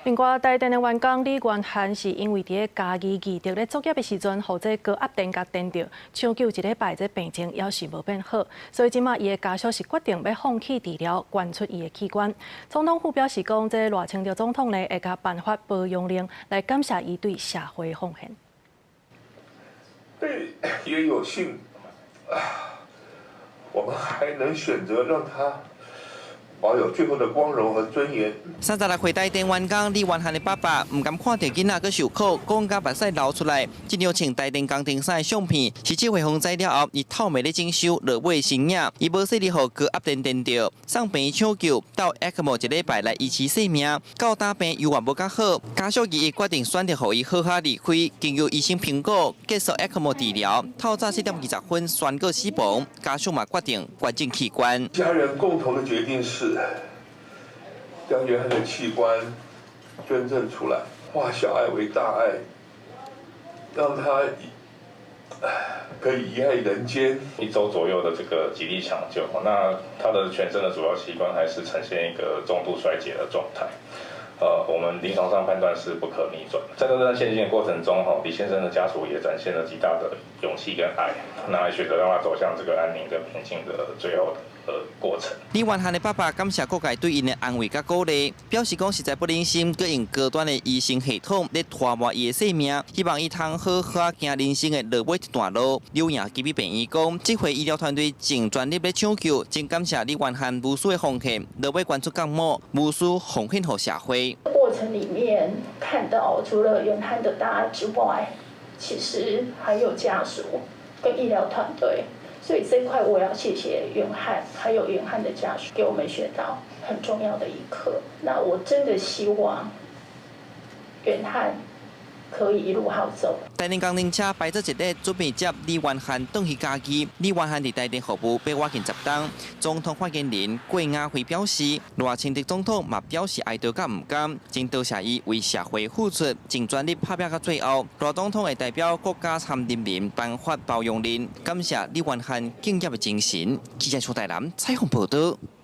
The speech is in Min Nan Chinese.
另外，台電的員工李元漢是因為佇咧嘉義義德咧作業的時陣，予這高壓電共電著，搶救一禮拜，這病情猶是無變好，所以這馬伊的家屬是決定欲放棄治療，捐出伊的器官。總統府表示講，這賴清德總統呢會共頒發褒揚令來感謝伊對社會的奉獻。對，也有幸，我們還能選擇讓他保有最後的光榮和尊嚴。36歲台電員工李元漢的爸爸毋甘看著囡仔閣受苦，講甲目屎流出來。這張穿台電工程衫的相片，是這回風災了後，伊透暝咧整修落尾的身影。伊無細膩予高壓電電著，送病院搶救，到 ECMO 一禮拜來維持性命。到今病猶原無較好，家屬伊決定選擇予伊好好離開。經由醫生評估，結束 ECMO 治療，透早4點20分宣告死亡。家屬嘛決定捐贈器官。家人共同的決定是將元漢的器官捐贈出來，化小愛為大愛，讓他可以遺愛人間。一周左右的這個極力搶救，那他的全身的主要器官還是呈現一個中度衰竭的狀態。我們臨床上判斷是不可逆轉。在這段前進的過程中，李先生的家屬也展現了極大的勇氣跟愛，那選擇讓他走向這個安寧跟平靜的最後的過程。李元漢的爸爸感謝各界對𪜶的安慰佮鼓勵，表示講實在不忍心閣用高端的醫生系統咧拖磨伊的性命，希望伊通好好行人生的落尾一段路。柳營基比病院講，這回醫療團隊盡全力咧搶救，真感謝李元漢無私的奉獻，落尾捐出角膜，無私奉獻予社會。過程裡面看到，除了元漢的大愛之外，其實還有家屬跟醫療團隊，所以這塊我要謝謝元漢，還有元漢的家屬，給我們學到很重要的一課。那我真的希望元漢可以一路好走。台電工程車排做一列，準備接李元漢轉去嘉義。李元漢佇台電服務八外近10冬。總統發言人郭雅慧表示，賴清德總統嘛表示哀悼佮毋甘，真多謝伊為社會付出，盡全力拍拚到最後。賴總統會代表國家參人民頒發褒揚令，感謝李元漢敬業的精神。記者邱台南採訪報道。